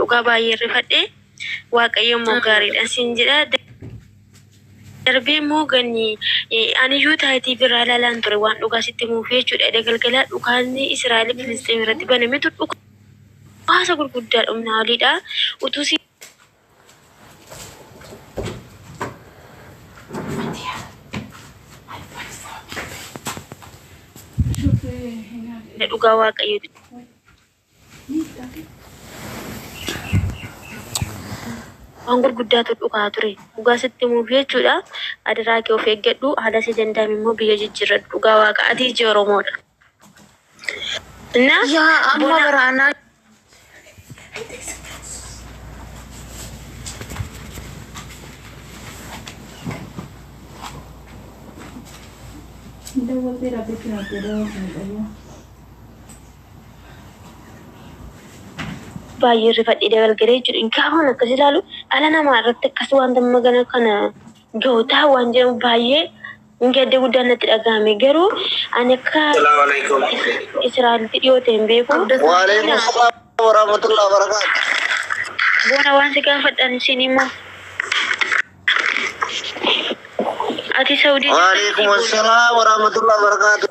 Dhugaa baay'ee rifadhe. Waaqayyo immoo gaariidha siin jedha. Darbee immoo ganni aniyyuu taayitii biraa ilaalaan ture waan dhugaa sitti himuuf jechuudha. Edda galgala dhukaasni Israa'el Filisxeem irratti banametu dhukaasa gurguddaa dhumna oliidha. Utuu si dhugaa Waaqayyo waan gurguddaatu dhukaa ture. Dhugaa sitti himuuf jechuudha. Adaraa kee of eeggadhu. Haala si danda'ame immoo biyya jijjiirradhu. Dhugaa Waaqa ati ija Oromoodha. Na Yaa amma bona baraanaa Baay'ee rifadhee dagalgalee jechuudha. Gaafan akkas ilaalu dhala namaa irratti akkas wanta magana kana ga'u waan jedhamu baay'ee gadda guddaan natti dhagahame. Garuu ani akka Assalamu alaikum. Israa'elitti dhiyoo ta'e hin beeku. Waalaikum salaam warahmatullahi wabarakatuh. Boona waan si gaafadhan isin immoo. Ati Saudii jirta miti Waalaikum boona? salaam warahmatullahi wabarakatuh.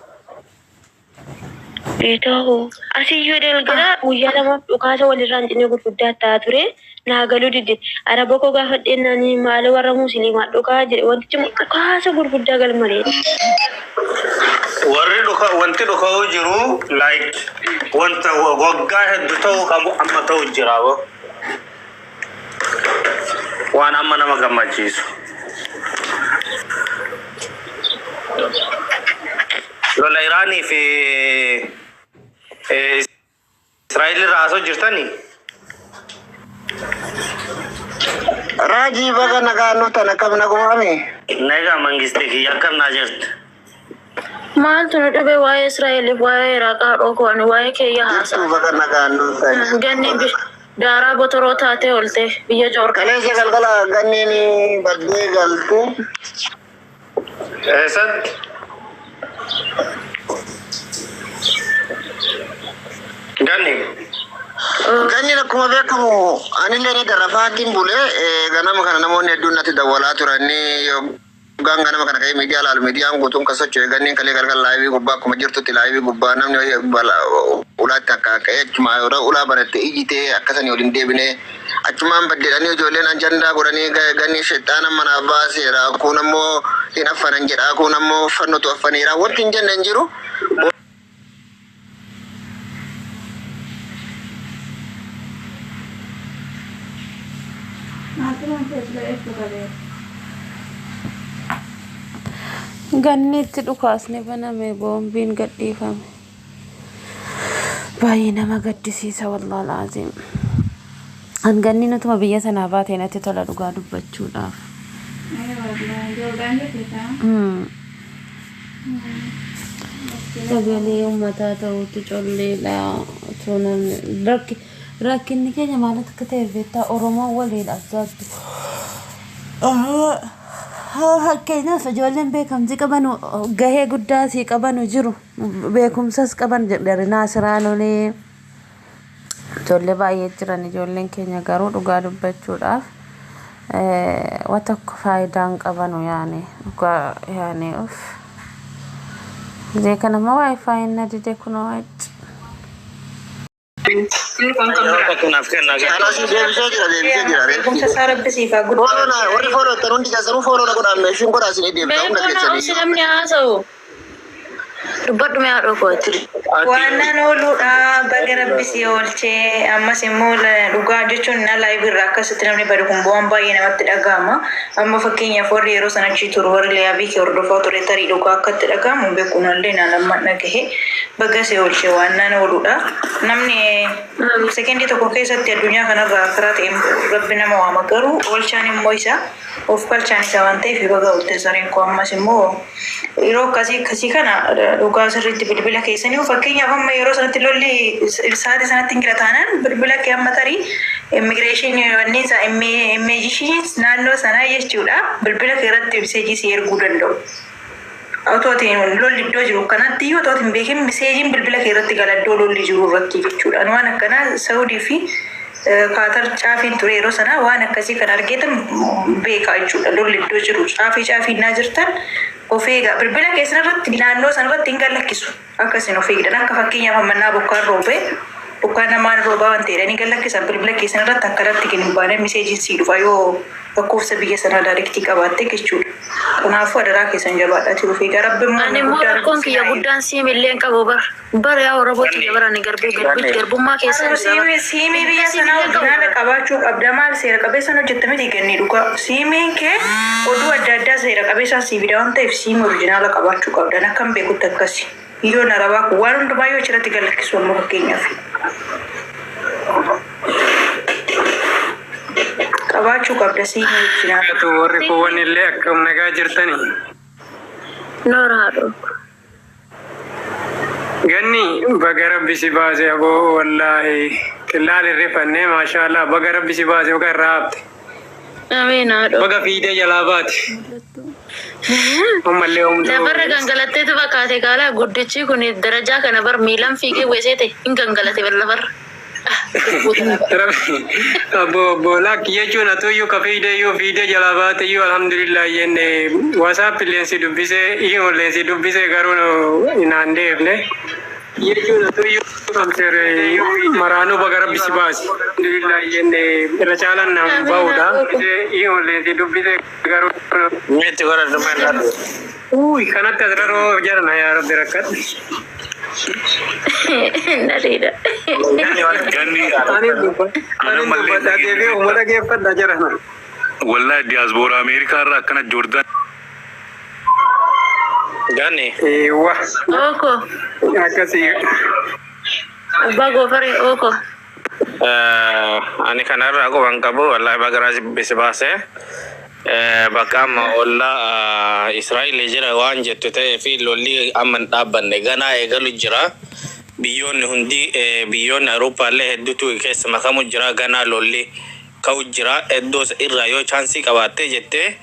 Beetoo asiyyuu galgala guyyaa lamaaf dhukaasa walirraa hin cinne gurguddaa ta'aa ture. Naa galuu dide. Araba koo gaafadhee naani maal warra musliimaa dhukaa jedhe, wantichi immoo dhukaasa gurguddaa galmalee. Warri dhuka wanti dhuka'uu jiru like wanta waggaa hedduu ta'uu qabu amma ta'u jira bo. Waan amma nama gammachiisu. Lola Iraanii fi Israa'el irraa haasoo jirtanii? Raajii, baga nagaa nuftan. Akkam, nagumaami? Nagaa mangistee kiyya, akkam naa jirtu? Maaltu nu dhibe? Waa'ee Israa'eliif waa'ee Iraaq haadhoo koo, ani waa'ee keeyya Jirtu, haasa'a. baga nagaa nuftan. Ganni daaraa botoroo taatee oolte biyya Joordaan. Kaleessa galgala ganniin baddee galte. Eessatti? Ganni. Ganniin akkuma beekamu anillee ni darafaatiin bulee ganama kana namoonni hedduun natti dawwalaa turanii. Yoggaan ganama kana ka'ee miidiyaa laalu, miidiyaan guutuun kan socho'e ganniin kalee galgala live gubbaa akkuma jirtutti live gubbaa namni ulaatti akka ka'ee achuma yeroo ulaa banatte iyyitee akkasanii waliin deebinee achumaan baddeedhanii ijoolleen ajandaa godhanii ganni shexxaana manaa baaseera, kun ammoo hin affanan jedha, kun ammoo fannotu affaneera, wanti hin jenne hin jiru. Ganniitti dhukaasni baname, boombiin gadhiifame. Baay'ee nama gaddisiisa, wallahi alaaziim. An ganniin utuma biyya sanaa baatee natti tola, dhugaa dubbachuudhaaf. Sagalee uummataa ta'uutu colleedha. Otoo namni rakkinni keenya maal akka ta'e beektaa? Oromoon waliin absaattu. Fakkeenyaaf ijoolleen beekamtii qaban, gahee guddaa sii qabanu jiru, beekumsas qaban jedhani Naasiraan olee ijoollee baay'ee jiran. Ijoolleen keenya garuu dhugaa dubbachuudhaaf wa tokko faayidaa hin qabanu yaani dhugaa yaani uff. Gisee kana immoo WiFi na dide kunoo achi. Inni kun kan Yeroo biraa. tokko naaf kennaa Kanas gaafadha. deebisee jira, deebisee jira. Beekumsa isaa Rabbi siif haa Follow guddisu. na warri follow ta'an hundi keessanuu follow na godhaa, meeshiin godhaa isinii deebisa hunda Beekoo na obsi keessanii. namni haasa'u. Dubbadhu mee haadhoo kooti. Waan nan ooluudha, baga Rabbi si oolchee. Ammas immoo dhugaa jechuun na live irraa akkasitti namni badu kun bu'aan baay'ee namatti dhaga'ama. Amma fakkeenyaaf warri yeroo sana achi turu, warri live kee hordofaa ture, tarii dhugaa akkatti dhaga'amu hin beeku, nallee naan amma dhagahe. Baga si oolchee, waan nan ooluudha. Namni sekendii tokko keessatti addunyaa kanarraa karaa ta'e Rabbi nama waama, garuu oolchaan immoo isa of galchaan isa waan ta'eef baga oolte sareen koo. Ammas immoo yeroo akkasii akkasii kana dhugaa sirriitti bilbila keessanii, fakkeenyaaf amma yeroo sanatti lolli sa'aatii sanatti hin jira taanaan, bilbila kee amma tarii immigration wanni isaa immeejishiin naannoo sanaa jechuudha, bilbila kee irratti message si erguu danda'u. Otoo ati lolli iddoo jiru kanatti iyyuu otoo ati hin beekin messageiin bilbila kee irratti gala iddoo lolli jiru irratti jechuudha. Waan akkanaa Saudii fi Kaatar caafiin ture yeroo sana waan akkasii kan argeetan beekaa jechuudha. Lolli iddoo jiru caafii caafii naa jirtan of eegaa. Bilbila keessan irratti naannoo sana irratti hin gallakkisu. Akkasiin of eegdan akka fakkeenyaaf ammannaa bokkaan roobee bokkaan namaan roobaa waan ta'eedha ni gallakkisan bilbila keessan irratti akkanatti gadi hin baane miseejiin sii dhufa yoo lakkoofsa biyya sanaa daarektii qabaatte jechuudha. Kanaafuu adaraa keessan jabaadhaati of eegaa. Rabbi immoo Ani immoo rakkoon kiyya guddaan siimillee hin qabu bar. Bara yaa Oromoo kiyya bara ani garbee garbummaa keessa jira. Siimii siimii biyya sanaa originaala qabaachuu qabda maal seera qabeessaan hojjette miti ganni dhugaa. Siimiin kee oduu adda addaa seera qabeessaan sii fida waan ta'eef siimii originaala qabaachuu qabda. Akkam beekutti akkasi. Biyyoon arabaa kun waan hundumaa yoo achirratti galakkisu amma fakkeenyaaf. Qabaachuu qabda siimii originaala. Atu warri kuuwwan illee akkam nagaa jirtani. Noora haadha. Ganni baga rabbi si baase aboo wallaahi xillaal hirrifannee maashaallah baga rabbi si baase baga irraa hafte. Ameen haadha. Baga fiidee jalaa baate. Ammallee homtuu. Lafarra gangalatteetu fakkaate kaalaa guddichi kun darajaa kana bar miilaan fiigee weeseete hin gangalate bar lafarra. Abbo obbo lakki jechuun atuyyuu ka fiidee iyyuu fiidee jalaa baate iyyuu alhamdulillah jenne WhatsApp illeen si dubbisee iyyoon illeen si dubbisee garuu naan deebne. Jechuun atuyyuu qabseere maraanuu baga rabbi si baasi. Alhamdulillah jenne irra caalaan naan ba'uudha. Iyyoon illeen si dubbisee garuu. Meetti godhadhu maal Uy kanatti as raroo jarana yaa rabbi rakkadhe. Nariidha. Ganni Ani dubbadha deebi'ee uummata geeffadha jarana. wallahi diyaaspoora Ameerikaa irraa akkana Joordaan Ganni. Eewwa Ooko. akkasii. Abbaa goofaree ooko. Ani kanarraa quban qabu wallahi baga rabbi si baase. Bakka amma ollaa Israa'el jira waan jettu ta'ee fi lolli amma hin dhaabbanne ganaa eegalu jira. Biyyoonni hundi biyyoonni Awurooppaallee hedduutu keessa makamu jira ganaa lolli ka'u jira. Iddoo isa irraa yoo chaansii qabaattee jettee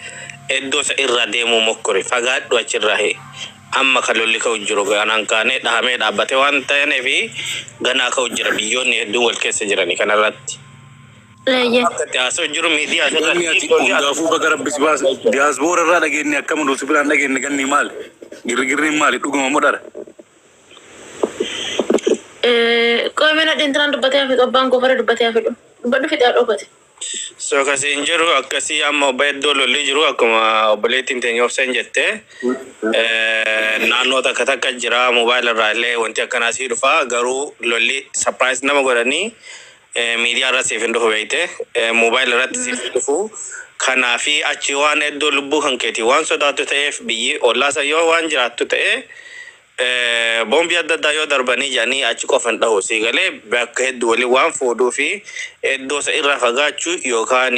iddoo isa irraa deemuu mokkori fagaadhu achirraa amma kan lolli ka'u jiru ganaan kaanee dhahamee dhaabbate waan ta'eef ganaa ka'u jira biyyoonni hedduun wal keessa jirani kanarratti. Leeyye. Akka itti haasa'u jiru miidiyaa Ganni ati hundaafuu baga rabbi si baase. Diyaaspoora irraa dhageenye akkam nuti biraan dhageenye ganni maali? Girgirriin maali? Dhuguma moo dhara? Qoomina dhintinaan dubbatee hafidu abbaan goofaree dubbatee hafidu. Dubbadhu fixee dhoofate. So akkasiin jiru akkasii amma obbo iddoo lolli jiru akkuma obboleettiin teenya obseen jette naannoo takka takka jira moobaayila irraa illee wanti akkanaa sii dhufa garuu lolli surprise nama godhanii miidiyaa irra siif hin dhufu beekte moobaayila irratti siif hin dhufu. Kanaafi achi waan iddoo lubbuu kan keetii waan sodaattu ta'eef biyyi ollaasa yoo waan jiraattu ta'e boombii adda addaa yoo darbanii jedhanii achi qofa hin dhahu sii galee bakka hedduu waliin waan fuudhuu fi iddoo isa irraa fagaachuu yookaan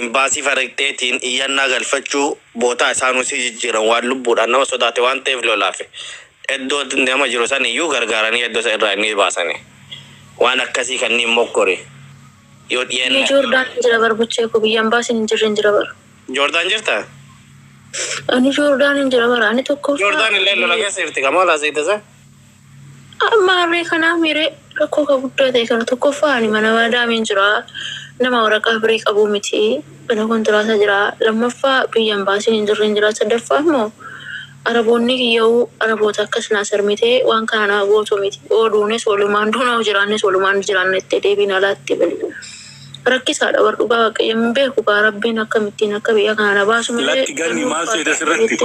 imbaasii faraqxeetiin iyyannaa galfachuu bootaa isaanuu si jijjiiran waan lubbuudhaan nama sodaate waan ta'eef lolaafe iddoo nama jiru san iyyuu gargaaranii iddoo isa irraa inni baasani waan akkasii kanneen mokkore yoo Biyya dhiyenna. Joordaan hin jira bar buchee koo biyya ambaasiin hin jirre hin jira bar. Joordaan jirta? Ani Joordaan hin jira bar ani tokkoffaa. Joordaan illee lola keessa jirti kamoo laasiite isa? Amma harree kanaa miiree rakkoo ka guddaa ta'e kana tokkoffaa ani mana madaamiin jira. Nama waraqaa firii qabu miti. Mana kontiraata jira. Lammaffaa biyya ambaasiin hin jirre hin jira. Sadaffaa immoo araboonni kiyya'uu araboota akkas naa sarmitee waan kana naa gootu miti. Oduunis walumaan duunaa jiraannis walumaan jiraanne itti deebiin alaatti bali. Rakkisaadha bar dhugaa waaqayyo hin beeku gaa rabbiin akkamittiin akka biyya kana na baasu malee. Lakki ganni maal seete asirratti?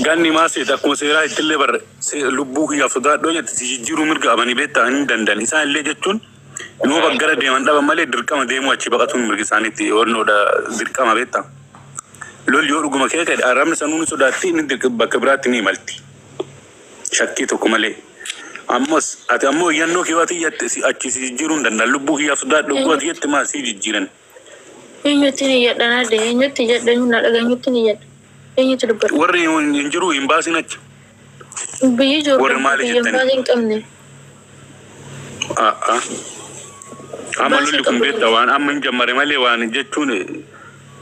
Ganni maal seete akkuma seeraa ittillee barre lubbuu kiyyaaf sodaadhoo jette si jijjiiruu mirga qabanii beektaa hin danda'an. Isaan illee jechuun yoo baggara deeman dhaban malee dirqama deemuu achi baqatuun mirga isaaniitti yoonnoodha dirqama beektaa. Lolli yoo dhuguma kee ta'e arrabni sanuu ni sodaatti inni bakka biraatti ni imalti. Shakkii tokko malee. Ammas ati ammoo iyyannoo kee waati iyyatte si achi si jijjiiruu hin danda'an. Lubbuu kiyyaaf sodaadhoo waati jette maal si jijjiiran. Eenyutti ni iyyadha naadde eenyutti iyyadha eenyu na dhaga eenyutti ni iyyadha eenyutti dubbadha. Warri hin jiru hin baasin achi. Biyyi Warri Joordaan maali biyya jettani? ambaasii hin qabne. Amma lolli kun beektaa waan amma hin jammare malee waan jechuun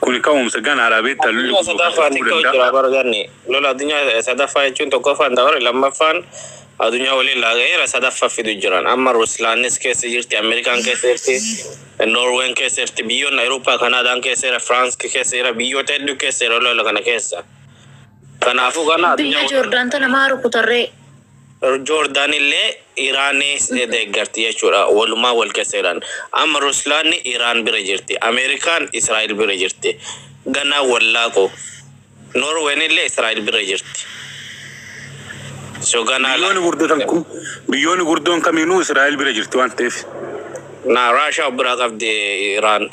kun ka'umsa ganaadha beektaa lolli Addunyaa kun sadaffaatti dhufuu ka'u danda'a. jira bara ganni. Lola addunyaa sadaffaa jechuun tokkoffaan dabare lammaffaan Addunyaa waliin laaqeera sadaffaa fidu jiran. Amma Ruslaanis keessa jirti, Ameerikaan keessa jirti, Norween keessa jirti, biyyoonni Awurooppaa, Kanaadaan keessa jira, Firaans keessa jira, biyyoota hedduu keessa jira lola kana keessa. Kanaafuu kana Biyya addunyaa Joordaan tana maa rukutarree? Joordaan illee Iraanis deeggarti jechuudha. Walumaa wal keessa jiran. Amma Ruslaanni Iraan bira jirti. Ameerikaan Israa'el bira jirti. Ganaa wallaaqo. Norween illee Israa'el bira jirti. So ganaa Biyyoonni gurguddatan kun biyyoonni gurguddoon kamiinuu Israa'el bira jirti waan ta'eef. Na Raashaa biraa qabdi Iraan.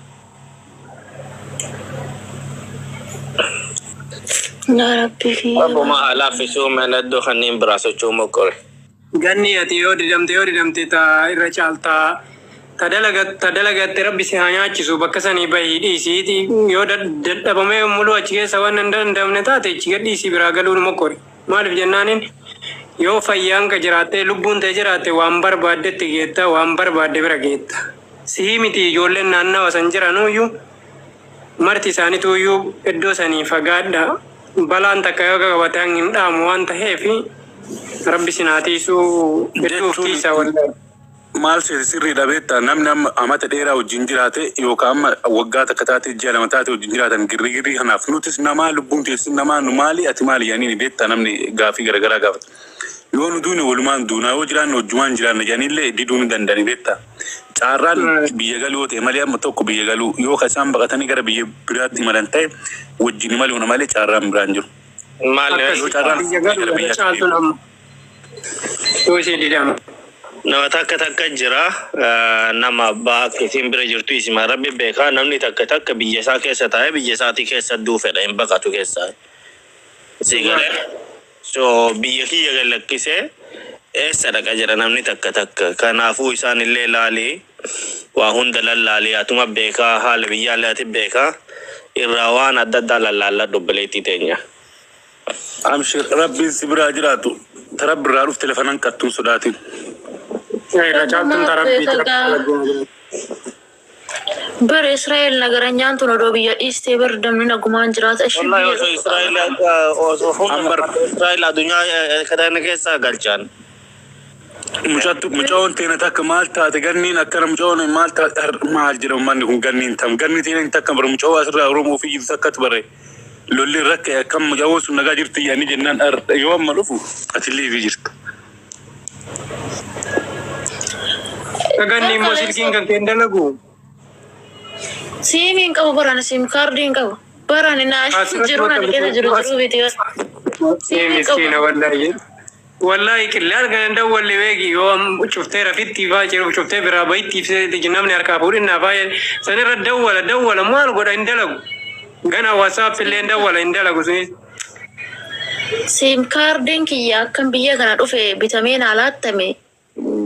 Yaa Rabbi kiyya. Rabbuma alaaffisuu mana iddoo kanneen biraa socho'uu mokkore. Ganni ati yoo didamte ta irra caaltaa ta dalagatte rabbi si haa nyaachisu bakka sanii bahii dhiisiiti yoo dadhabamee muluu achi keessa waan hin danda'amne taate achi gad dhiisii biraa galuun mokkore. Maaliif jennaaniin yoo fayyaan ka jiraatte lubbuun ta'e jiraatte waan barbaaddetti geetta, waan barbaadde bira geetta. Sihii miti, ijoolleen naannawa san jiranuyyuu marti isaaniituyyuu iddoo sanii fagaadha. Balaan takka yoo qabate hin dhaamu waan ta'eef rabbi sinaa tiisuu hedduu of tiisaa wallahi. Maal seeti, sirriidha beektaa, namni amma amata dheeraa wajjin jiraate yookaan amma waggaa takka taate, ji'a 2 taate wajjin jiraatan girrigirrii kanaaf nutis namaa lubbuun teessin namaa nu maali ati maali yaaniin beektaa, namni gaafii garaagaraa gaafata. Yoo nu duune walumaan duunaa, yoo jiraanne wajjumaan jiraanna jedhaniillee diduu ni danda'ani beektaa. Carraan biyya galuu yoo ta'e malee, amma tokko biyya galuu yoo ka isaan baqatanii gara biyya biraatti imalan ta'e wajjin imaluuna malee carraan biraan jiru. Maal Yoo carraan Biyya gara galuu biyyaatti caaltuun amma yoo ishee didama. Nama takka takka jira, nama abbaa akka isiin bira jirtu isima rabbi beekaa, namni takka takka biyya isaa keessa taa'ee biyya isaatii keessa du'uu fedha, hin baqatu keessaa. Si galee? So biyya kiyya gad lakkisee eessa dhaqa jedha namni takka takka. Kanaafuu isaan illee laalii waa hunda lallaalii, atuma beekaa, haala biyyaallee ati beekaa, irraa waan adda addaa lallaalladhu obboleettii teenya. Amshir, rabbiin si biraa jiraatu. Ta rabbi irraa dhufte lafa nan qattuun sodaatin. Irra caaltuun tarabbii. Bar Israa'el nagaranyaan tun odoo biyya dhiistee bar damni nagumaan jiraata. Ishii Wallahi biyya osoo Israa'el osoo hunda Ambar Israa'el addunyaa kana keessa galchan. Mucattu mucaa'oon teena takka maal taate, ganniin akkana mucaa'oon maal taate, maal jedhamu manni kun ganniin tam ganni teena takka bara mucaa'oo asirraa Oromoo ofii jirtu takkatu bare lolli rakke akkam mucaa'oon sun nagaa jirti yaani jennaan yoo amma dhufu ati liivii jirta. Ganni immoo silkiin kan kee hin dalagu. Siimii hin qabu baraan, SIM kaardii hin qabu. Baraan naa jiru nani keessa jiru jiru miti. Siimii hin qabu. Miskiina wallahi. Wallahi qillee argan dawwalle beeki yoo cuftee rafitti faa jiru cuftee biraa bahitti namni harkaa fuudhinnaa baay'ee sanirra dawwala dawwala maal godha, hin dalagu. Gana WhatsApp illee hin dawwala, hin dalagu sunis. SIM kaardiin kiyya akkan biyya kana dhufe bitamee naa laattame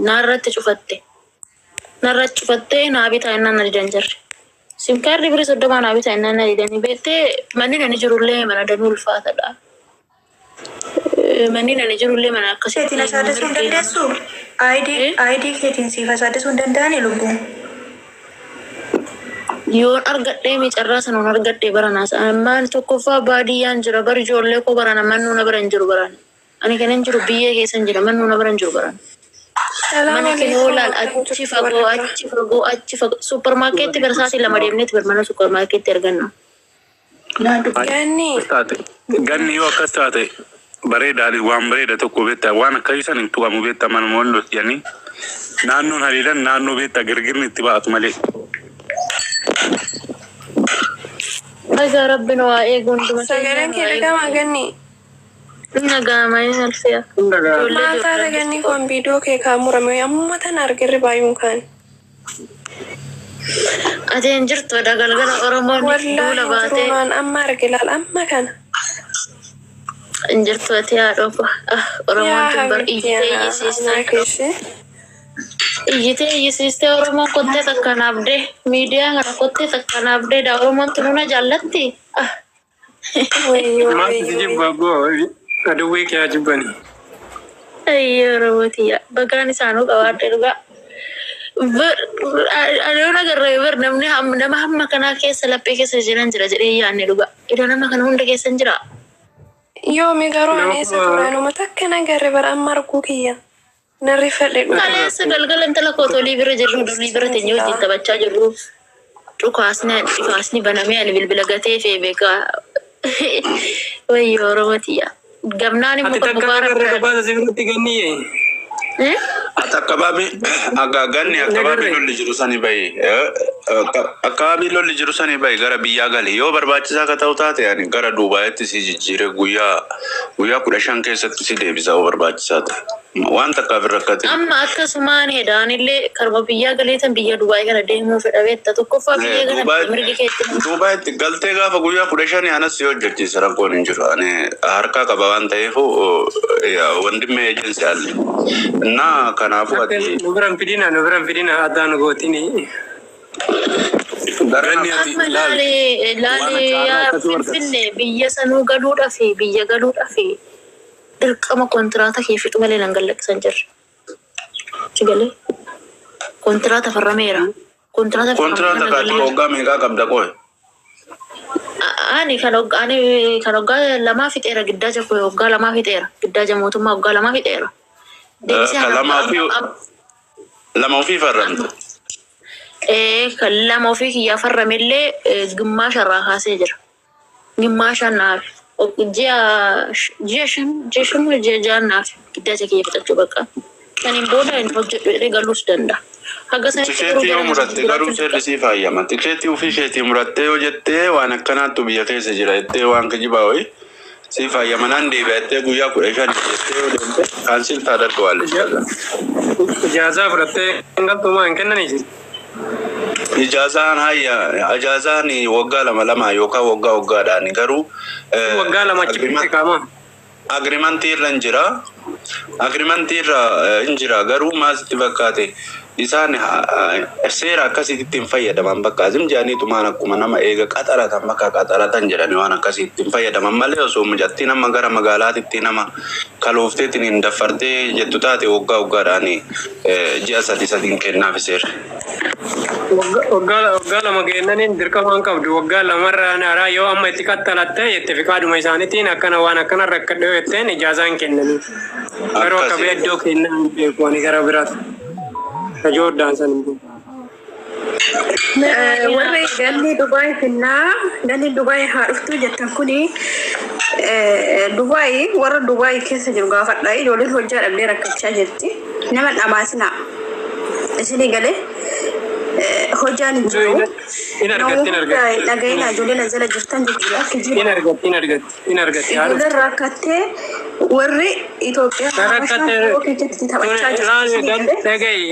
naarratti cufatte. Narratti cufattee naa bitaa innaan na didan jirre. SIM kaardii birii 30 naa bitaa innaan na didanii beektee, manni nani jirullee mana danuu ulfaatadha. Manni nani jirullee mana akkasitti. Keetiin asaadasuu hin dandeessu? ID ID keetiin siif asaadasuu hin danda'ani lubbuun? Yoon argadhee micarraa sanoon argadhee baranaas. Ammaan tokkoffaa baadiyyaan jira, bar ijoollee koo barana mannuu na bira hin jiru barana. Ani kanan jiru biyya keessa hin jira, mannuu na bira hin jiru barana. Mana keenya oolaan achi fagoo, achi fagoo, achi fagoo, supermarketti gara sa'aatii 2 deemneeti bar mana supermarketti arganna. Ganni. Taate ganni yoo akkas taate bareedaa, waan bareeda tokko beektaa, waan akkasii san hin tuqamu beektaa, manuma wal jedhanii naannoon haliilan naannoo beektaa girgirni itti ba'atu malee. Egaa rabbi nu haa eegu hunduma. Sagaleen kee dhaga'amaa ganni? Nagaama hin alfiya. Maal taate ganni, kun viidiyoo kee kaa murame amma tana argirri baay'uun kaan. Ati hin jirtu dha galgala Oromoon duula Wallaahi baatee jirumaan amma arge laal amma kana. Hin jirtu ati haadha ko. Ah, Oromoon Yaa tun bar habibti iyyitee ana iyyisiistee. anaa keeshee. Iyyitee iyyisiistee Oromoon kottee takka naafdee miidiyaa kana kottee takka naafdee dha, Oromoon tun na jaallatti. Ah. Wayyoo Maaltu si wayyoo. jibba abboo, aduwwee kee haa jibbani. Ayyee Oromootiyya bagaan isaanuu qabaadhe dhugaa. Adoon agarree bar namni nama hamma kanaa keessa laphee keessa jiran jira jedhee yaadne dhugaa. Iddoo nama kana hunda keessa hin jira. Yoomi garuu ani eessa turan, uummata akka nagarre bara amma arguu kiyya. Narri fadhe dhugaa. Kaleessa galgala intala kootolii bira jirru durii bira teenyee wajjin taphachaa jirru. Dhukaasni dhukaasni banamee ani bilbila gatee fee beekaa. Wayyoo Oromotiyya. Gamnaan immoo Ati kan takka mubaara agarre dhukaasa si biratti ganniye. Ati akkabaabii akka ganni akkabaabii lolli jiru sani bahi akkabaabii lolli jiru sani bahi gara biyyaa gali yoo barbaachisaa akka ta'u taate ani gara Duubaayitti si jijjiire guyyaa guyyaa 15 keessatti si deebisa yoo barbaachisaa ta'e waan takkaaf hin rakkatin. Amma akkasumaan hedaanillee karma biyyaa galeetan biyya Dubaay kana deemuu fedha beekta. Tokkoffaa biyya kana mirgi keetti nama. Duubaayitti galtee gaafa guyyaa 15 anas si hojjechiisa rakkoon hin jiru. Ani harkaa qaba waan ta'eef wandimmee ejensi alle. እና kanaafuu ati Nu biran fidina nu biran fidina addaan gootini. Ganni ati Amma ilaali laalee waan laalee carraa yaa akkasii argatte. Finfinnee biyya sanuu galuudhaaf biyya galuudhaaf dirqama kontiraata kee fixu malee nan gallaqsan jirre. Si galee kontiraata farrameera. Kontiraata farramee kontiraata nan kaati gallaqsan. waggaa meeqaa qabda qoy? Ani kan hoggaa ani kan hoggaa lamaa fixeera giddaaja koo hoggaa lamaa fixeera giddaaja mootummaa hoggaa lamaa fixeera. Deebisee Ka ana lama ofii lama ofii farramte. Kan lama ofii kiyyaa farramellee gimmaasha irraa kaasee jira. Gimmaasha naaf ji'a ji'a 5 ji'a 5 moo ji'a 6 naaf giddaaja kiyya fixachuu bakka. Saniin booda hin hojjedhu jedhee galuus danda'a. Haga sanitti garuu Tikeetii yoo gara mana muratte garuu jiraachuu seerri siif hayyama. Tikeetii ofii isheetii murattee yoo jettee waan akkanaattu biyya keessa jira jettee waan kijibaa wayi siif hayyama naan deebi'a jettee guyyaa 15 jettee yoo deemte cancel taadhadhu waan Ijaazaa fudhattee hin galtumaa hin kennaniisi. Ijaazaan hayya ijaazaan waggaa lama lama yookaan waggaa waggaadhaan garuu Waggaa lama achi fixe qaama. Agreementii irra hin jira. Agreementii irra hin jira garuu maal sitti fakkaate isaan seera akkasiitti hin fayyadaman bakka azim jedhaniitumaan akkuma nama eega qaxaratan bakka qaxaratan jedhani waan akkasiitti hin fayyadaman malee osoo mucattii nama gara magaalaatitti nama kaloofteetiin hin daffartee jettu taate waggaa waggaadhaan ji'a sadi sadiin kennaaf seera. Waggaa 2 kennaniin dirqama hin qabdu. Waggaa lamarraa haaraa yoo amma itti qaxxalatte jette fiqaaduma isaaniitiin akkana waan akkana rakkadhe yoo jetteen ijaazaa hin kennanii. Garuu akka Akkasii. iddoo kennaa hin beeku ani gara biraatti. Tajoordaan san hin beeku. Warri galli Dubaay finnaa galli Dubaay haa dhuftuu jettan kuni Dubaay warra Dubaay keessa jiru gaafadha. Ijoolleen hojjaa dhabdee rakkachaa jirti. Nama dhamaasinaa. Isinii galee hojjaan hin jiru. In argatti in argatti. Dhaga'ina ijoolleen as jala jirtan jechuudha. In argatti in argatti in argatti haa dhuftu. Ijoolleen rakkattee warri Itoophiyaa Habashaa biroo keessatti taphachaa jirti. Isinii galee. Dhaga'i.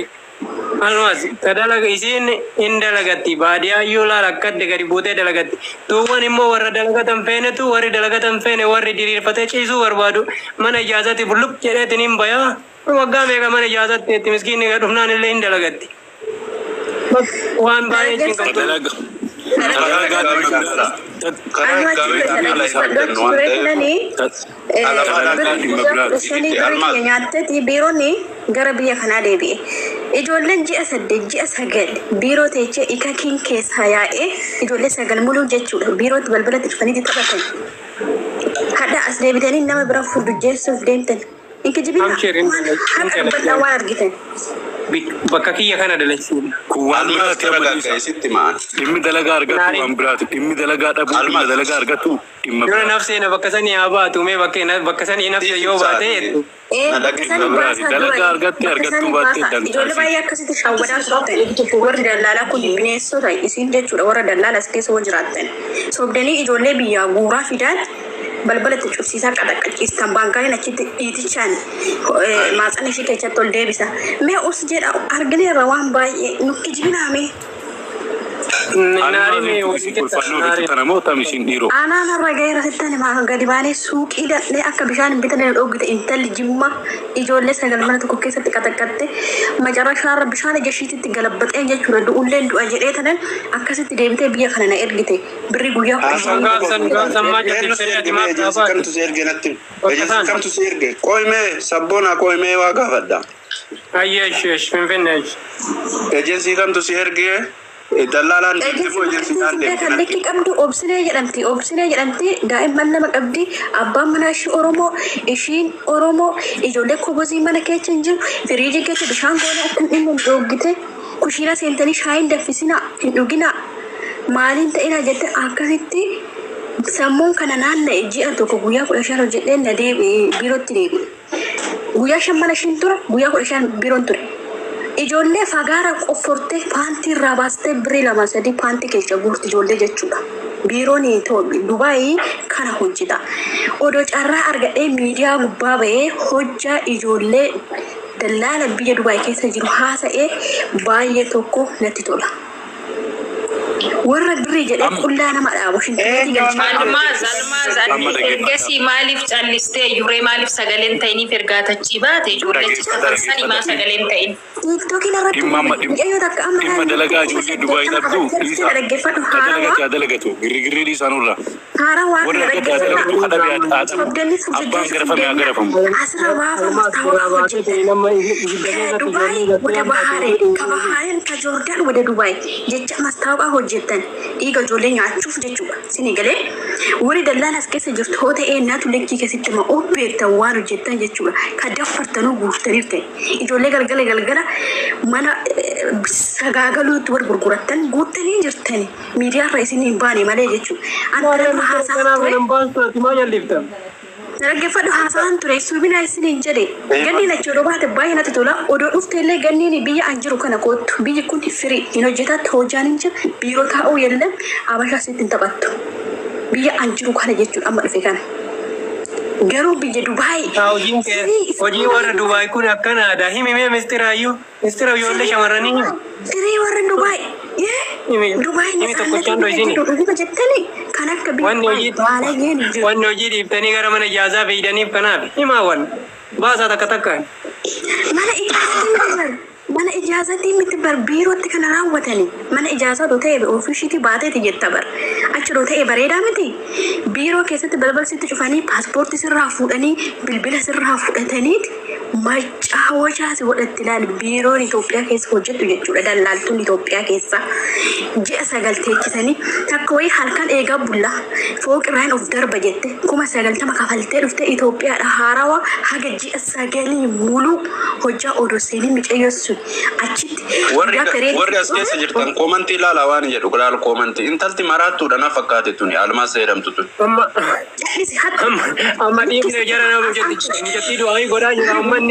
Almaas ta dalaga isiin hin dalagatti baadiyyaa laala akkadde gadi buutee dalagatti. Tuuwwan immoo warra dalagatan feenetu warri dalagatan feene warri diriirfatee ciisuu barbaadu mana ijaazatti bulluq jedheetiin hin bayaa. Waggaa meeqa mana ijaazatti itti miskiinni dhufnaan illee hin dalagatti. Waan baay'ee cinqamtu. Dalaga Karaa dalagaa hoggaa karaa Amma hoggaa achi beekamii ala dhufanii isaan jennu waan ta'eef alabaadhaan dalagaa kan dhimma biraati. shanii birrii Almaas kiyya nyaatteeti biiroonni gara biyya kanaa deebi'e. Ijoolleen ji'a 8 ji'a 9 biiroo teechee ikakiin keessaa yaa'ee ijoollee 9 muluu jechuudha. Biirootti balbalatti dhufanii taphatan. Hadha as deebitanii nama bira furdujjeessuuf deemtan. Hin kijibinaa Amshir hin waan haqa dubbadhaa waan argitan. Bakka kiyya kana dalagsiin. Kun waan Almaas biraati amma tara dhiisa. gagga'e maan. Dhimmi dalagaa argatu waan biraati. Dhimmi dalagaa dhabuu dhimma Almaas dalagaa argatu dhimma Dura biraati. nafsee bakka sanii haa baatu mee bakka sanii nafsee yoo baate jettu. Ee na bakka dhaggeeffadhu. sanii Dhimma biraati. baasaa dura Dalagaa argatte bakka argattuu sanii baatte baasaa ijoollee dantaasi. baay'ee akkasitti shawwadaa turtan warri dallaalaa kun bineensota isin jechuudha warra dallaala as keessa wal jiraattan sobdanii ijoollee biyyaa guuraa fidaan balbalatti cufsiisaa qaxaqqachiistan baankaaniin achitti dhiitichaan maaxana ishee keessatti ol deebisa mee us jedha argineerra waan baay'ee nu kijibinaa mee Naarii mee Almaasiin waliin isin qixxa kolfannoo naarii. bitu tana moo tam isin dhiiroo? Aanaan har'a gaheera sitti maa gadi baanee suuqii dhaqnee akka bishaan hin bitanne nu dhoggite intalli jimma ijoollee 9 mana tokko keessatti qaxaqqatte macarrashaarra bishaan ija ishiititti galabbaxee jechuudha du'ulleen du'a jedhee tanan akkasitti deebitee biyya kana na ergite birrii guyyaa kudha Haasaan shanii Gaafsan gaafsan maal Eenyu jettee si fedhe erge ati mee maaf ejensi dhaabaate? kamtu si erge natti himi. Bakka Ejensi isaan. kamtu si erge qoyimee sabboonaa qoyimee waa gaafadha. Ayyee ishi ishi finfinnee ishi. Ejensii kamtu si erge Dallaalaan deemte Ejensi moo ejensiidhaan marketiin deemte kan natti? likkii qabdu Obsinee jedhamti. Obsinee jedhamti, daa'imman lama qabdi. Abbaan manaa ishii Oromoo, ishiin Oromoo, ijoollee kobosii mana keessa hin jiru. Firiijii keessa bishaan goonee akka hin dhumne dhoggite. Kushiina seentanii shaayiin danfisinaa, hin dhuginaa. Maaliin ta'inaa jette akkasitti sammuun kana naanna'e. Ji'a tokko guyyaa 15 hojjedhee na deebi'e, biirootti deebi'e. Guyyaa 5 mana ishiin ture, guyyaa 15 biiroon ture. Ijoollee fagaara qoffortee paantii irraa baastee birrii lama sadii paantii keessa guurti ijoollee jechuudha. Biiroon Dubaayii kana hojjeta. Odoo carraa argadhee miidiyaa gubbaa ba'ee hojjaa ijoollee dallaala biyya Dubaay keessa jiru haasa'ee baay'ee tokko natti tola. Warra birrii jedhee qullaa nama dhaabu shintibeetii galchaa. Almaaz, Almaaz, Amma ati dhaggeeffadha. ergasii maaliif callistee yuree, maaliif sagaleen ta'iniif ergaa tachii baate ijoollee achi Dhaggeeffadha, safarsanii maa dhaggeeffadha. sagaleen ta'in? Tiiktookiin irratti Dhimma amma mucayyoo takka amma dhimma dalagaa ijoollee Dubaay dhabdu dhiisa. dhaggeeffadhu Ka haarawaa dalagate haa dalagatu. Girrigirrii dhiisaa nurra. haarawaa Warra kana argate haa dhaggeeffadha. dalagatu, kadhabe haa dhabu. Sobdanni Abbaan garafame haa furgaggeessuuf garafamu. asirra waafa mastaawaqaa hojjetan. ከዱባይ ወደ ባህሬን፣ ከባህሬን ከጆርዳን ወደ ዱባይ jecha mastaawaqaa hojjetan dhiiga ijoollee nyaachuuf jechuudha. Sini galee warri dallaalas keessa jirtu hoo ta'ee naatu likkii keessatti ma of beektan waan hojjettan jechuudha. Ka daffartanuu guurtaniif ta'e ijoollee galgala galgala mana sagaagaluutti wal gurgurattan guuttanii jirtani miidiyaarra isin hin baane malee jechuudha. Ani nama haasaa ture. Dhaggeeffadhu, haasaan ture suubina isin hin jedhe ganniin achi odoo baate baay'ee natti tola. Odoo dhufte illee ganniin biyya an jiru kana kootu, biyyi kun firii hin hojjetaatti, hojjaan hin jiru, biiroo taa'uu yellam, abashaa sitti hin taphattu biyya an jiru kana jechuudha. Amma dhufe kana garuu biyya Dubaay Hojiin kee firii hojii warra Dubaay kun akkanaadha. Himi mee mistiraayyuu mistira ijoollee shamarranii himi. Firii warra Dubaay Himi Dubaay himi tokkochaan dhoysini. jedhu dhuguma jettanii kan akka biyya Wanni Dubaay hojii baalageen hin jiru. wanni hojii dhiiftanii gara mana ijaazaa fiidaniif kanaaf himaa wan baasaa takka takkaan. Mana ijaazatiin miti bar, mana ijaazatiin miti bar, biirootti kana raawwatanii mana ijaazaa odoo ta'e ofiishiitii baateeti jetta bar, achi odoo ta'e bareedaa miti. Biiroo keessatti balbal sitti cufanii, paaspoortii sirraa fuudhanii, bilbila sirraa fudhataniiti macaawwachaa si godhatti. Ilaali, biiroon Itoophiyaa keessa hojjettu jechuudha. Dallaaltuun Itoophiyaa keessa ji'a 9 teechisanii takka wayii halkan eegaa bullaa fooqirraan of darba jette 90,000 kafaltee dhufte Itoophiyaadha. Haarawaa haga ji'a 9 muluu hojjaa odoo seenii micayyoo sun achitti Warri guyyaa firee warri as keessa jirtan koomantii ilaalaa waan jedhu ilaal koomantii. Intalti maraattuudha na fakkaate tuni Almaas jedhamtu tuni. Amma jal'isi hatta amma amma dhiifne jara nama mucattii du'aayii godhaa jira ummanni.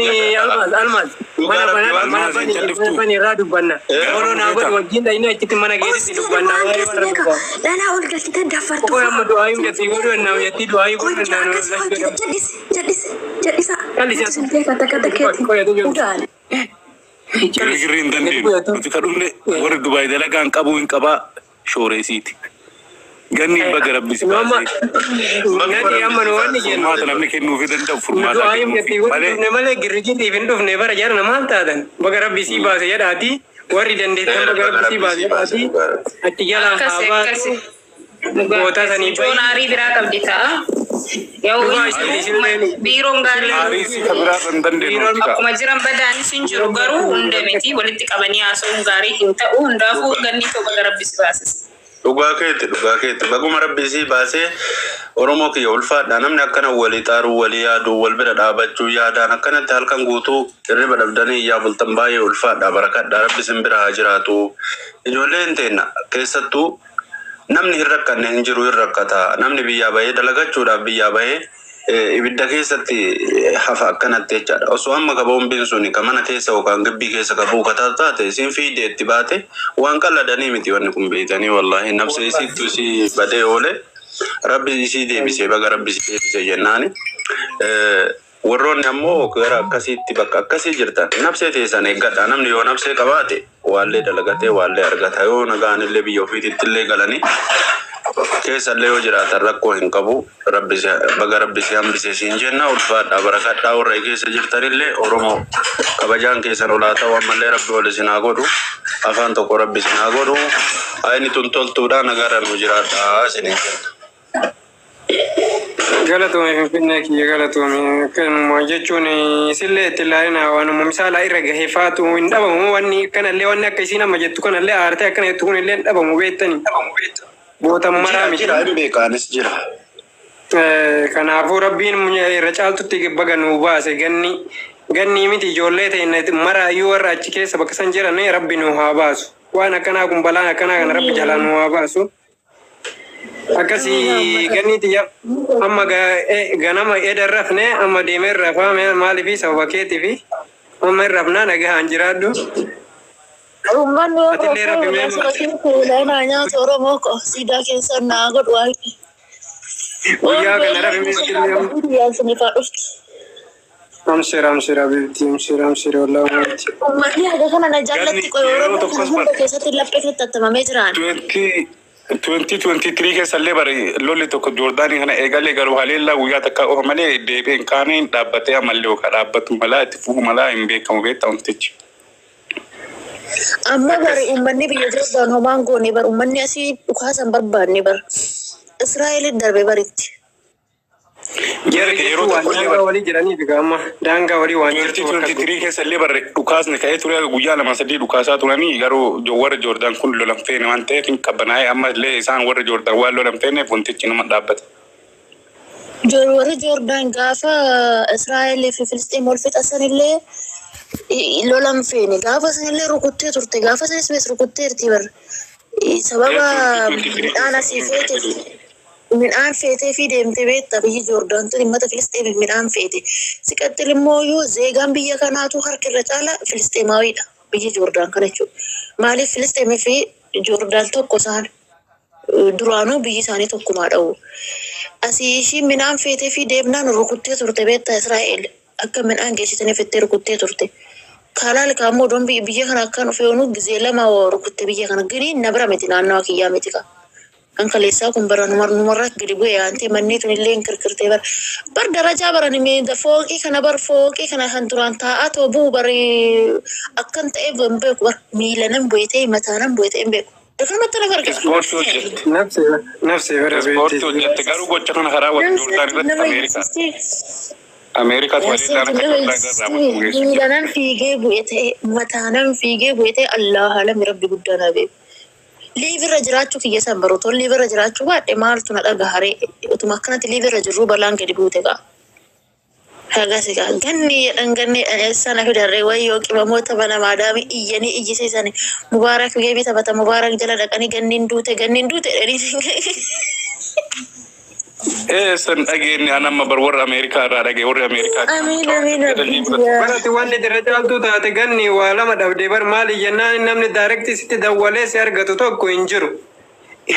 Almaaz, Almaaz, mana banaa mana Almaaz hin bani calliftu. bani irraa dubbanna. Yeroo naa godhu wajjin dhayinee achitti mana keessatti Osti dubbanna waan waa'ee keessa warra beeka dubbaa. Dhalaa ol galchitee daffartu Qoy fa'a. amma du'aayii mucattii godhu ennaa mucattii du'aayii godhu Hojjaa ennaa akkasii hojjeta. Jal'isi, jal'isi, jal'isa. Jal'isi. Nuti sin beeka takka takkeeti. Qoy atu jiru. Udaane. Girrigirrii hin dandeenyu. Nuti ka dhumne warri Dubaay dalagaan qabuu hin qabaa shooreesiiti. Ganni baga rabbi si Amma baasee. nati amma nu wanni jennu Furmaata namni kennuufii danda'u nu furmaata du'aayii mucattii kennuufi godhu malee dhufne malee girrigirriif hin dhufne. Bara jarna maal taatan baga rabbi sii baase jedhaati, warri dandeettan baga Baga rabbi sii rabbi baase sii baase jedhaati dhugaa rabbi. achi jalaa haa Akkasi baatu akkasi. gootaa sanii Mucoon bahi. aarii biraa qabdi ta'a. Yoo Dhugaa inni isin biiroon gaarii aarii si ka biraa hin dandeenyu biiroon nuti kaa. akkuma jiran badaanis hin jiru, garuu hunda miti, walitti qabanii haasa'uun gaarii hin ta'u. Hundaafuu ganni too baga rabbi si baasise. Dhugaa keetti, dhugaa keetti, baguma rabbi sii baasee. Oromoo kiyya ulfaadha. Namni akkana walii xaaruu, walii yaaduu, wal bira dhaabachuu yaadaan akkanatti halkan guutuu hirriba dhabdanii iyyaa bultan baay'ee ulfaadha, barakadha. Rabbi sin bira haa jiraatu. Ijoolleen teenna keessattuu namni hin rakkanne hin jiru, hin rakkata. Namni biyyaa bahee dalagachuudhaaf biyyaa bahee ibidda keessatti hafa akkanatti jechaadha. Osoo amma ka boombiin sun ka mana keessa yookaan gibbii keessa ka buufataa taate isiin fiidee itti baate waan qalladanii miti wanni kun beeytanii. Wallaahi nafsa isiittu isii badee oole, rabbi isii deebisee, baga rabbi isii deebisee jennaani. Warroonni ammoo gara akkasiitti bakka akkasii jirtan nafsee teessan eeggadha. Namni yoo nafsee qabaate waallee dalagatee waallee argata. Yoo nagaan illee biyya ofiititti illee galanii keessallee yoo jiraatan rakkoo hin qabu. Rabbi baga rabbi si hambise siin jenna. Ulfaadha, barakadhaa. Warra keessa jirtanillee Oromoo kabajaan keessan olaa ta'u. Ammallee rabbi ol isin haa godhu, afaan tokko rabbi isin haa godhu. Ayni tun toltuudha, nagaarra nu jiraadha isiniin jenna. Galatoome Finfinnee kiyya galatoome. Akkanuma jechuun isillee itti ilaalina waanuma misaala irra gahee faatu hin dhabamu wanni kanallee wanni akka isiin amma jettu kanallee aartee akkana jettu kunillee hin dhabamu beektani. Gootan maraa Jira miti. jira hin beekaanis jira. Kanaafuu rabbiin irra caaltutti baga nuu baase ganni ganni miti ijoollee ta'e maraayyuu warra achi keessa bakka san jiran rabbi nuu haa baasu. Waan akkanaa kun balaan akkanaa kana rabbi jalaa nuu haa baasu. Akkasii ganni xiyya amma ganama eda rafne amma deemee rafaa maaliifi sababa keetiifi amma hin rafnaa nagaan jiraadhu. Uummanni Atillee rabbi Oromoo mee asirratti fuula naa nyaata Oromoo ko siidaa keessa naa godhu waaqni. Guyyaa kana rabbi mee atillee amma. Guyyaan sinifaa dhufti. Amshir amshir abibti amshir amshir wallaahi maalti. Uummanni haga kana na Ganni jaallatti qoy yeroo Oromoo kana tokkos hunda bar keessatti laphee tattatamamee jiraan. 2023 keessa illee bari lolli tokko Joordaanii kana eegalee garuu haleellaa guyyaa takka qofa malee deebi'ee hin kaane hin dhaabbatee ammallee yookaan dhaabbatu malaa itti fufu malaa hin beekamu beektaa wantichi. Amma Akkas. bari uummanni biyya Jordaan homaan goone bar uummanni asii dhukaasan barbaanne bar Israa'eliin darbe baritti. Jarri Yeroo jechuun waan tokko illee daangaa bar walii jiraniif egaa amma daangaa walii waan jirtu bakka 2023 keessa illee barre dhukaasni ka'ee ture guyyaa lama sadii dhukaasaa turanii garuu warra Joordaan kun lolan feene waan ta'eef hin qabbanaa'e amma illee isaan warra Joordaan waan lolan feeneef wantichi nama dhaabbate. Warri Joordaan gaafa Israa'elii fi Filisxiin wal fixasan illee lolan feene gaafa sanillee rukuttee turte gaafa sanis mees rukutteerti bar sababa 2023 midhaan keessa asii hin feete ka'e. midhaan feetee fi deemte beekta biyyi Joordaan tun uummata Filisxiiniif midhaan feete. Siqaxxil immoo yoo zeegaan biyya kanaatu harka irra caala Filisxeemaawiidha biyyi Joordaan kana jechuudha. Maaliif Filisxeemii fi Joordaan tokko isaan duraanuu biyyi isaanii tokkumaa dha'u. Asii ishiin midhaan feetee fi deemnaan rukuttee turte beekta Israa'el akka midhaan geessitanii fettee rukuttee turte. Kalaal kaammoo odoon biyya kana akkaan dhufee oonuu gizee lama rukutte biyya kana gini na bira miti naannawa kiyyaa miti kaa. Kan kaleessaa kun bara numarra gadi bu'ee aantee manni tun illee hin kirkirtee bara. Bar darajaa baran himee fooqii kana bar fooqii kana kan duraan taa'aa too bu'u bari akkan ta'e hin beeku bar miila nan bu'e ta'e mataa nan bu'e ta'e hin beeku. Akkanumatti na gargaara. Ispoortii hojjette. Nafsi nafsi bara Ispoortii beekti. hojjette garuu gocha kana karaa warra Joordaan irratti Nama Ameerikaa. hinsistee. Ameerikaatu haleellaan akka Nama Joordaan irra raawwatamu geessu jira. miila nan fiigee bu'e ta'e mataa nan fiigee bu'e ta'e Allah alami rabbi guddaa na beeku. Liivirra jiraachuu kiyya san baru otoo liivirra jiraachuu baadhe maaltu na dhagaharee utuma akkanatti liivirra jirruu balaan gadi buute gaa. Hagas egaa ganni jedhan ganni sana fidarree wayyoo qimamoota mana maadaami iyyanii iyyisiisan mubaarak geebii taphata mubaarak jala dhaqanii ganniin duute ganniin duute jedhanii. Ee san dhageenye an amma bar warra Ameerikaa irraa dhagee warri Ameerikaa Amiin amiin jedhanii rabbiin fudhatu. Barati wanni irra caaltuu taate ganni waa lama dhabdee bar maali jennaan namni daarektii sitti dawwalee si argatu tokko hin jiru.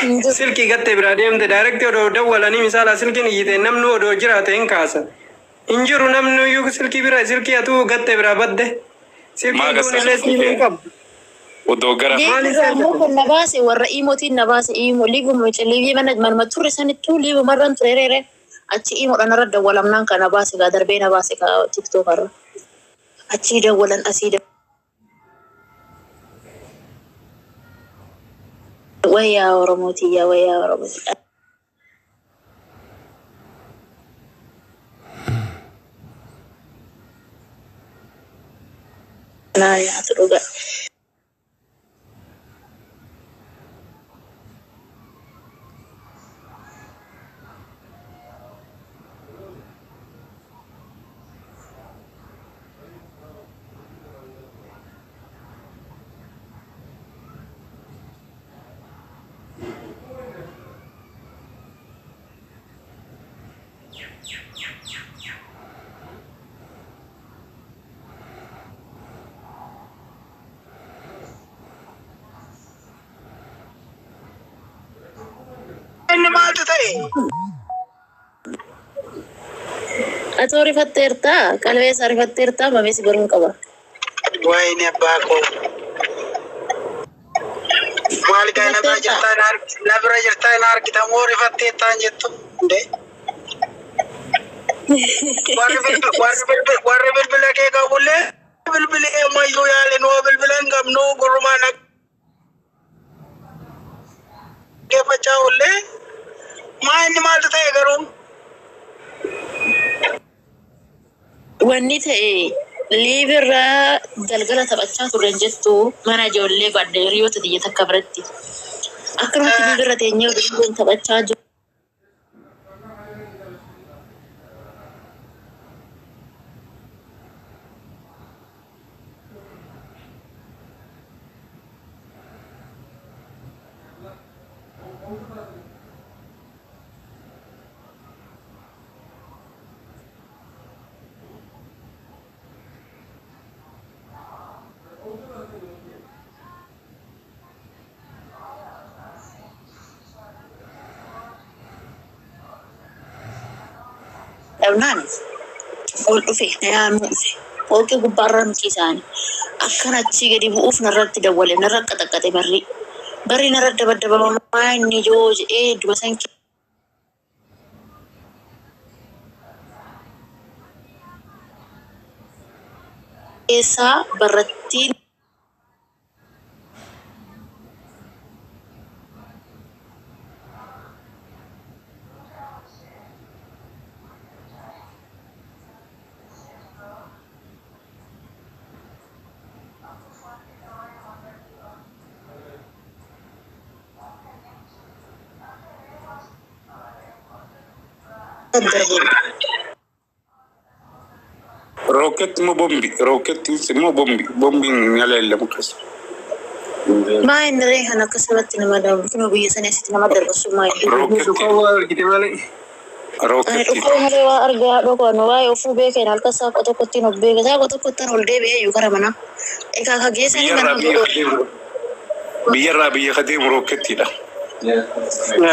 Hin jiru. Silkii gattee biraa deemte daarektii odoo dawwalanii misaala silkiin iyyite namni odoo jiraate hin kaasa. Hin jiru namni iyyuu silkii bira silkii atuu gattee biraa badde. Maa Silkiin gassa kun illee silkii siimuu hin kee qabu. odoo gara Maali Liivirra si immoo argate? kan na baase warra iimootiin na baase iimoo liivuma liivii mana manuma turre sanittuu liivumarran ture reere achi iimoodhaan irra dawwalamnaan kan na baase gaa darbee na baase gaa tiktookarra achii dawwalan asii dawwalan wayyaa Oromootii wayyaa Oromootii. Naa nyaatu dhugaa. Inni maaltu ta'e? Atoo rifatteertaa qalbeessa rifatteertaa mameesi baruun qaba. Wayini abbaa koo. Maal gaa na bira Rifatteertaa. jirtaa na na bira jirtaa na argita moo rifatteettaan jettu? Ndee. Warri warri bilbila kee qabullee bilbilee ammayyuu yaali nuu bilbila hin qabnu gurrumaan dhaggeeffachaa oollee maa inni maaltu ta'e garuu? Wanni ta'e liivirraa galgala taphachaa turre jettu mana ijoollee badde hiriyoota xiyya takka biratti. Akkanumatti liivirra teenyee waliin taphachaa jiru. Dhabnaan ol dhufe na yaamuu dhufe. Fooqii gubbaarra nuti isaani. Akkan achii gadi bu'uuf narratti dawwale, narra qaxaqqaxe barri. Barri narra dabaddabamaa inni yoo jedhee duba san keessaa barrattiin darbu. Rooketti immoo bombi, rooketti immoo bombi, bombiin nyala ellamu keessa. Maa inni ree kan akkasumatti nama darbu kunoo biyya sana asitti nama darbasu maa inni. Rooketti, Ani rooketti. dhukkoo malee waa argaa dhokoon waa'ee ofuu beekeen halkan saaqoo tokkottiin of beeke saaqoo tokkottiin ol deebi'ee iyyuu gara manaa. Egaa ka geessanii Biyyarraa mana biyya godhu. ka deemu, biyyarraa biyya ka deemu rookettiidha.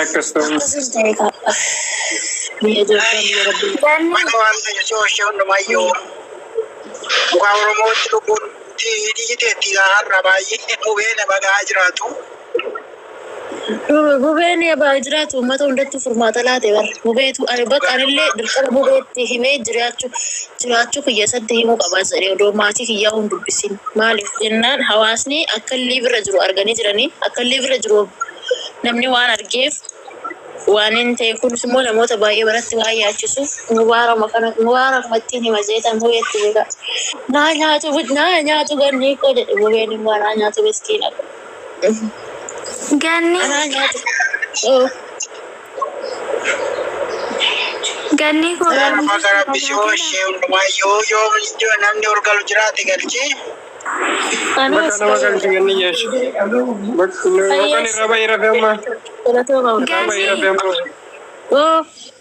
Akkas ta'u. Akkasis ta'e kaa. Biyya Jordaan biyya Rabbii. Ganni Mana waan ta'e ishee hundumayyuu muka Oromootti lubbuun dhiiteetti har'a baay'ee mubee nama gahaa jiraatu. Bubeen abaa jiraatu uummata hundatti furmaata laate bara. Bubeetu ani bakka anillee dirqama bubeetti himee jiraachuu kiyya isatti himuu qaba jedhee odoo maatii kiyyaa hin dubbisin. Maaliif jennaan hawaasni akka illee bira jiru arganii jiranii akka illee bira jiru namni waan argeef waan hin ta'e kunis immoo namoota baay'ee biratti waan yaachisuuf mubaarama kana mubaarakuma ittiin hima jeetan bubeetti beeka. Naa nyaatu naa nyaatu ganni koo jedhe bubeen immoo naa nyaatu miskiina. Ganni Anaa nyaatu. Oh. ganni koo Nama gara bishoo ishee hundumayyuu yoo namni ol galu jiraate galchee. Bakka nama galchi ganni jechu. Bakka irra bahi rafee amma. Irra bahi rafee amma.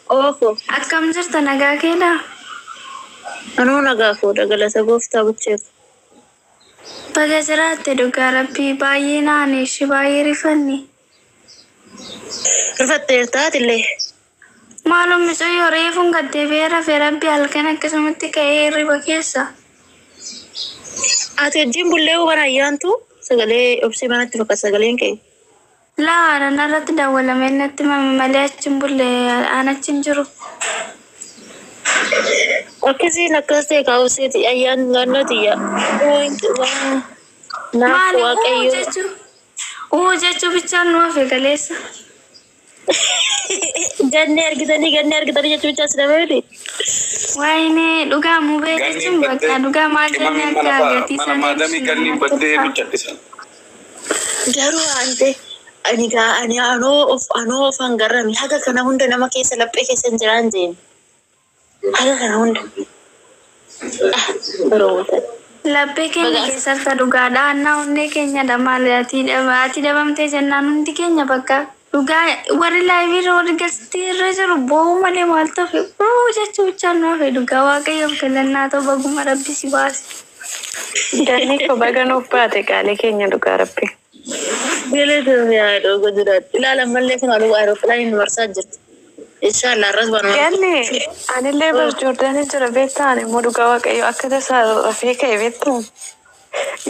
Oh, Akkam jirta, nagaa keedha? Anuu nagaa koodha, galata gooftaa bucheeku. Baga jiraatte, dhugaa rabbii baay'ee naane ishee baay'ee rifanne. Rifatteertaatillee. Maaloo mucayyoo reefuun gad deebi'ee rafee rabbii halkan akkasumatti ka'ee hirriba keessa. Ati wajjin bullee waan ayyaantu sagalee obsee manatti fakkaata sagaleen kee. Laa, narratti dawwalamee natti mame malee achi hin bulle, aan achi hin jiru. Akkasiin akkas ta'e kaa'useeti ayyaan naannoo tiyya. Naaf Maali uu waaqayyo. Jechuu uu jechuu bichaan nu hafe galeessa. Gannee argitanii jechuu bichaa si nama miti. Waayinee dhugaa mubee Ganniin jechuun bakka baddee dhugaa maal jennee qimamiin mana akka gatii mana isaanii maadamii ibsinu ganniin namatti baddee ulfaata. nu callisan. Garuu waan ta'e ani gaa ani anoo of hangarrame haga kana hunda nama keessa laphee keessa hin jiraan jeen. Haga kana hunda. Yeroo ta'e. Laphee keenya Baga keessatti dhugaadha. Annaa onnee keenyadha, maali ati dhabamtee jennaan hundi keenya bakka dhugaa warri live irra warri galtii irra jiru boo'uu malee maal ta'e uu jechuu bichaan nu hafe. Dhugaa waaqayyoof galannaa ta'u, baguma rabbi si baase. Ganni koo baga nuuf baate, qaalii keenya, dhugaa rabbi. Galatoomii haadha ogo jiraatu. Ilaala mallee kun halluu aerooppilaaniin marsaa jirti. Inshaallah irras waan Ganni anillee bar Joordaanin jira beektaa, ani immoo dhugaa waaqayyo akka tasaa rafee ka'e beektaa.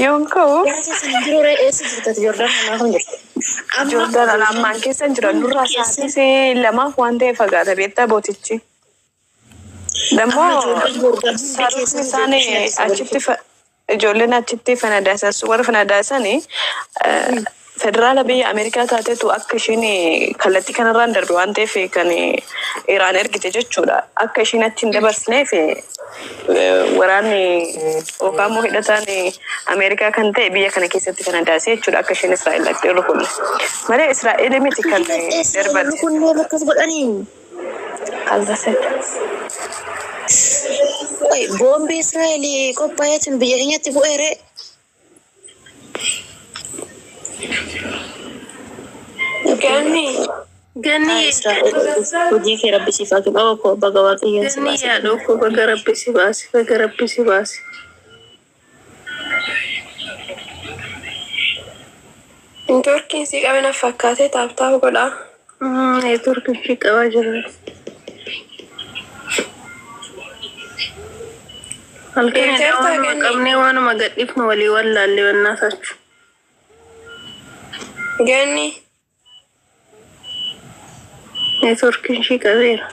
Yoon ka'u Eessa sin jiru ree, eessa jirta Jordaan namaa kun jirti. Amma Joordaan ana ammaan keessa hin jira, nurraa sa'aatii 2f waan ta'e fagaata beektaa bootichi. Amma Dammoo ijoolleen Jordaan hundi sarootni keessan isaan ijoollee achitti ijoolleen achitti fanadaasan warra fanadaasanii Federaala biyya Ameerikaa taatetu akka ishiin kallattii kanarraan darbe waan ta'eef kan Iraan ergite jechuudha. Akka ishiin achi hin dabarsineef waraanni yookaan immoo hidhataan Ameerikaa kan ta'e biyya kana keessatti kan daasee jechuudha akka isheen Israa'el dhaqxee rukunne. Malee Israa'el miti kan darbate. Rukunnee akkas godhanii. Kalbaset. Boombi Israa'el qophaa'eetiin biyya keenyatti bu'eere. Ganni. Ganni. Hojii kee rabbi siif haa kennu. Koo baga waaqayyoon si Ganni baase. yaaduu koo baga rabbi si baase baga rabbi si baase. Neetwoorkiin si qabina fakkaatee tap tap godhaa. Neetwoorkiin si qabaa jira. Halkan Deemteertaa waanuma Ganni? Qabnee waanuma gadhiifnu walii wallaallee wannaasachu. Ganni. Neetwoorkiin ishii qabeera.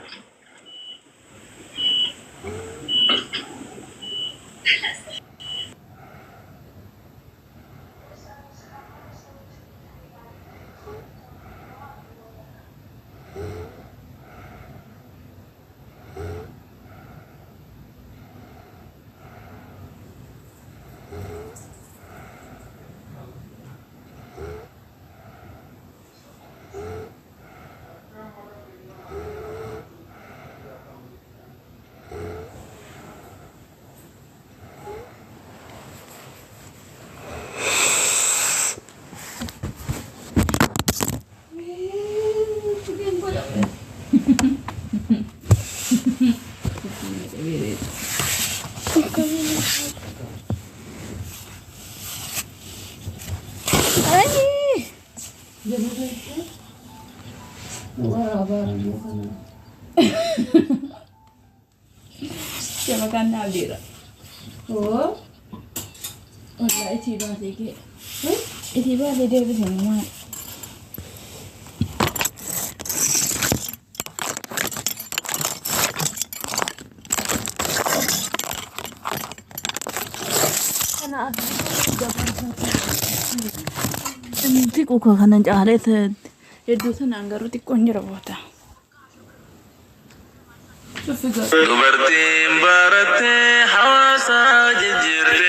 Shabakaan dhaabdeera. Oo. Wallaa itii baatee kee. Itii baatee deebisee maal? Xiqqoo kanan caalee Hedduu sanaan garuu xiqqoon jira boota. Dubartiin barattee hawaasa jijjiirti.